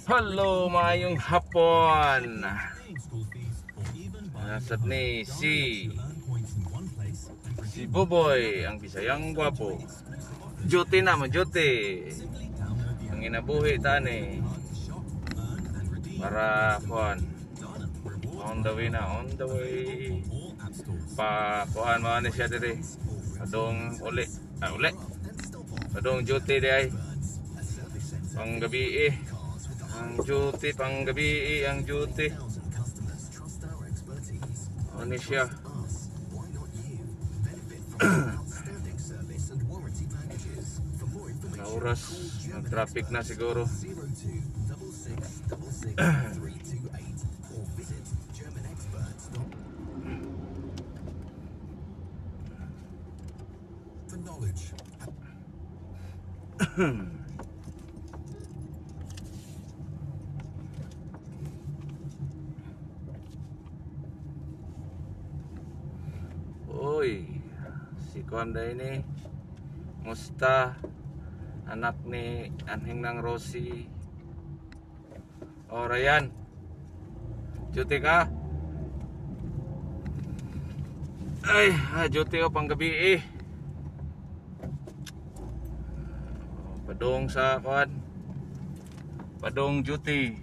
Hello, maayong hapon. Nasad ni si si Buboy, ang Bisayang gwapo. Duty na mo, duty. Ang inabuhi tani. Para kuan. On the way na, on the way. Pa kuan mo ni siya diri. Padong uli. Ah, uli. Padong duty di ay. Panggabi eh. Ang duty, panggabi eh, ang duty. Ano siya? Na oras, nag-traffic na siguro. Uy, si Kuan day ni. Musta? Anak ni Anhing ng Rosie. O, Ryan. Duty ka? Ay, duty o panggabi eh. Padong sa kuan. Padong duty.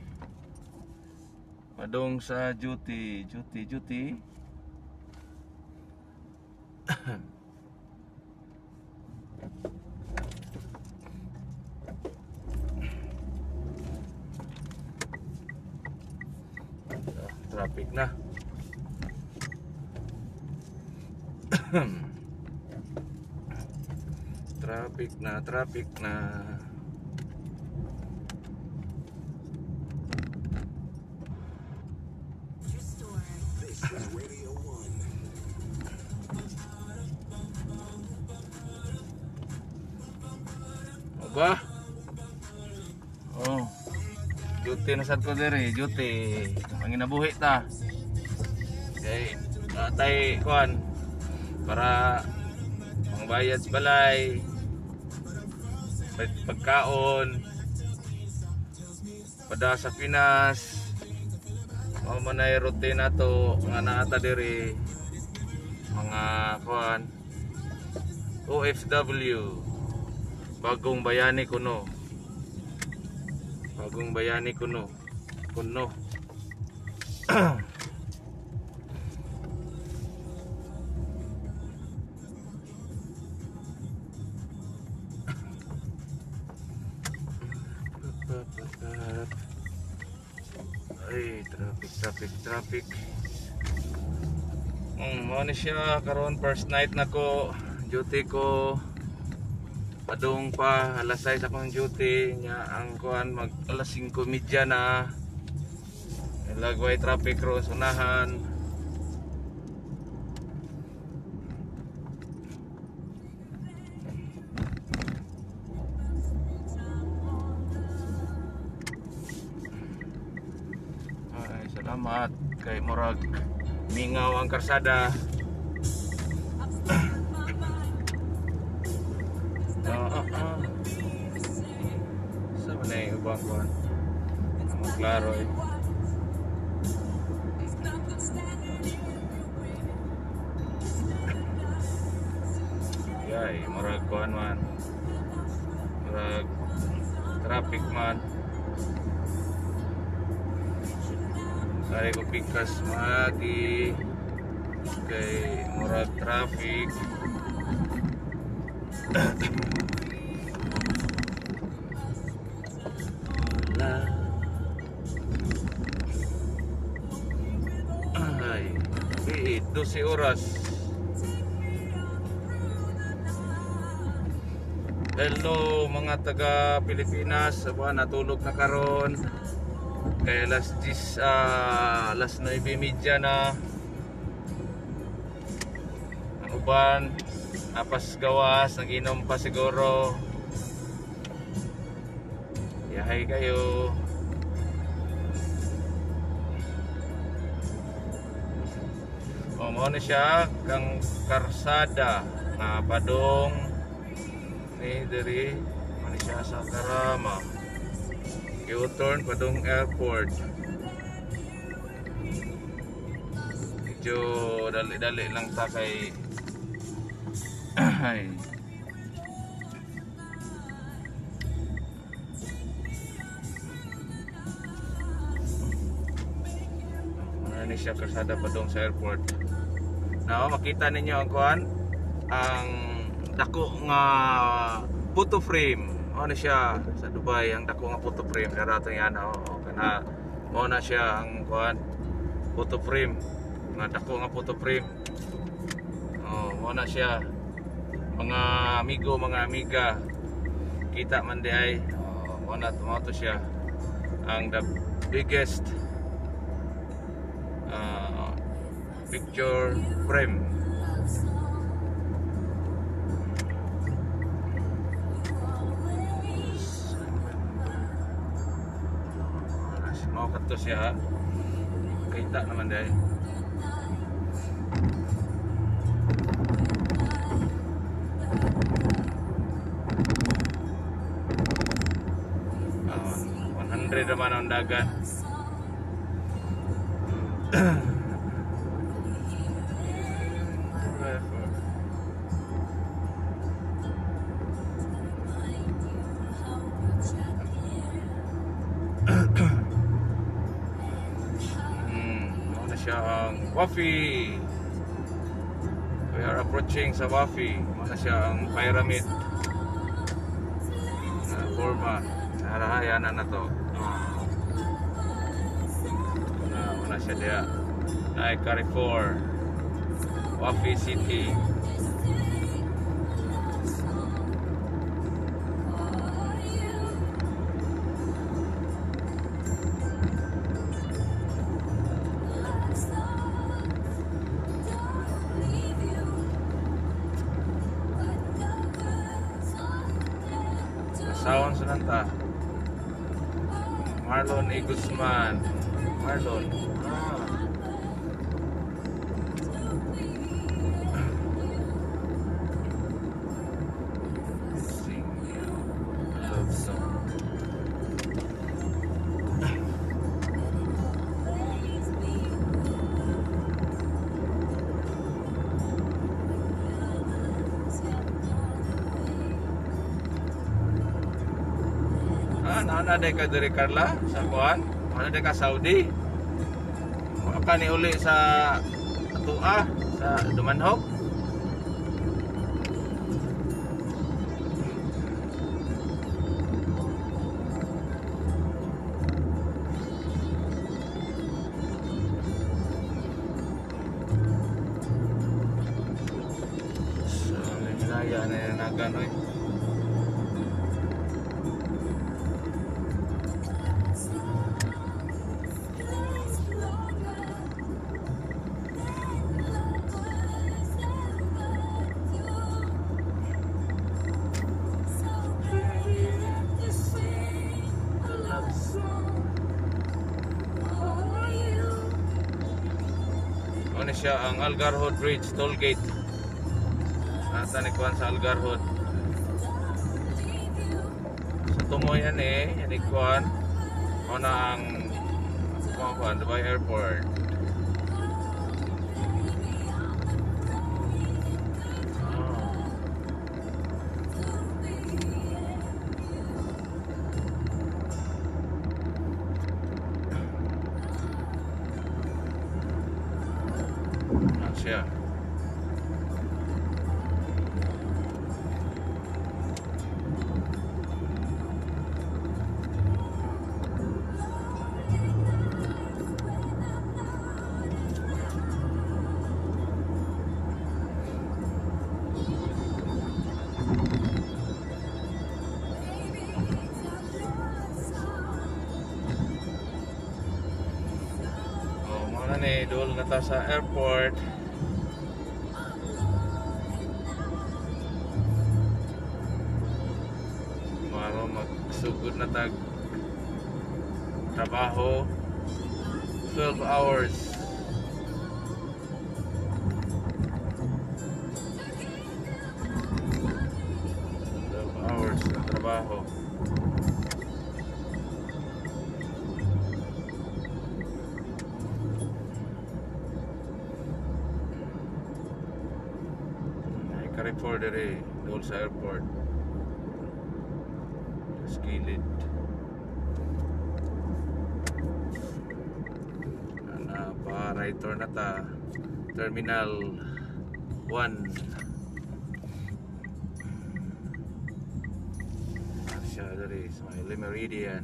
Padong sa duty, duty, duty. Traffic na. Traffic na, traffic na. This is Radio 1. O ba? Oh. Duty na sad ko diri, duty. Panginabuhi ta. Kay atay kuan para pangbayad sa balay, pagkaon, pada sa Pinas. Mao man ay routine nato nga naa ta diri mga kuan OFW, bagong bayani kuno, bagong bayani kuno kuno. Ay, traffic, traffic, traffic. Mao ni siya karon, first night na ko duty ko. Padung pa alas 6 akong duty nya, ang kuan mag alas 5:30 na. Lagway traffic ro sa unahan. Ay, salamat kay murag mingaw ang karsada. Ah. Sa man ay ubang kuan? Ang klaro eh. Yay, murag kuan man. Murag traffic man. Kaya ko pikas magi kay murag traffic. Wala. Ay, 12 oras. Hello mga taga Pilipinas, aba natulog na karon. Kaya alas 10, alas 9:30 na. Ang uban, apas gawas, naginom pa siguro. Yahay kayo. O, mao ni siya kang karsada nga padong ni diri, mao ni siya sa Karama. U-turn padung airport. Medyo dali-dali lang ta kay ay. Ano ni siya kalsada padung sa airport. Now, makita ninyo ang kuan, ang dako nga photo frame. Ano siya sa Dubai, ang dako nga photo frame dara to yan, oh, kana mao na siya ang kuan, photo frame, nga dako nga photo frame. Oh, mao na siya. Mga amigo, mga amiga, kita man di ay. Oh, mao na mao to siya ang the biggest picture frame. Mao kadto siya, ha. Kita naman dahil. Ah, 100 naman ang dagat. Mao na siya ang Wafi. We are approaching sa Wafi. Mao na siya ang pyramid na forma. Narahayan na na to. Na, wala siya diya. Naay Carrefour. Wafi City. Asawan sa nanta. Marlon A. Guzman. Marlon. Ah. Sing a love song. Ah, naana day ka diri, Carla, sa kuan? Ana day ka Saudi? Wa ka ni uli sa Atua, sa Dumanhog? Sa Minaya na nagan oy. Love song for you. Ano siya ang Al Garhoud Bridge toll gate. Nasa ni kuan sa Al Garhoud. Sa tumoy ani, ani kuan. Mo na ang kuan kuan Dubai Airport. Ah. Ah, siya. Oh, mao na ni, duol na ta sa airport. Maro magsugod na tag trabaho, 12 hours. 12 hours na trabaho. Carrefour diri, dool sa airport. Sa gilid. Ana pa right turn na ta. Terminal 1. Siya diri sa may Le Meridian.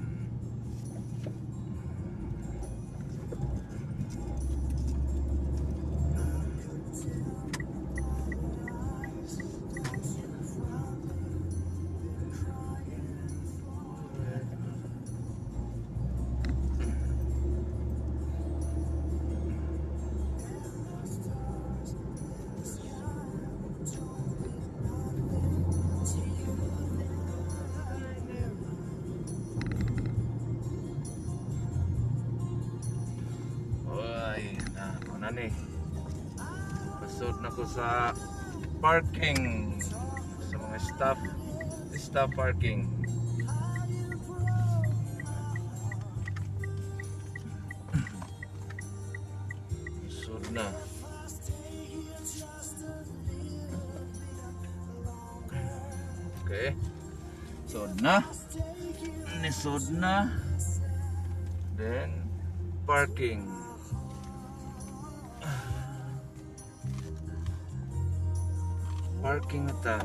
Oy, na mo na ni. Pasod na ko sa parking sa mga staff parking. Sud na. Okay. Sud na. Nisod na. Then parking. Parking na ta.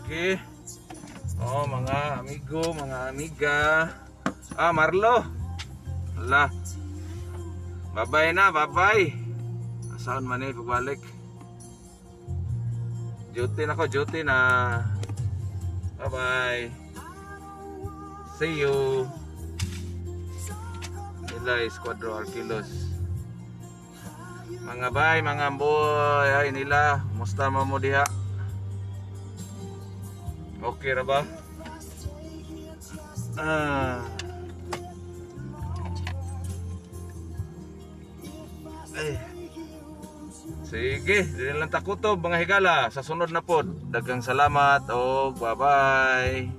Okay. Oh, mga amigo, mga amiga. Ah, Marlo. Hala. Bye-bye na, bye-bye. Saan man eh, pagbalik. Duty na ko, duty na. Bye-bye. See you. Nila Esquadro Arquilos. Mga bay, mga boy. Ay nila, musta mo diha? Okay ra ba? Ah. Ay. Sige, dili lang takutob, mga higala. Sa sunod na pod. Daghang salamat og bye-bye.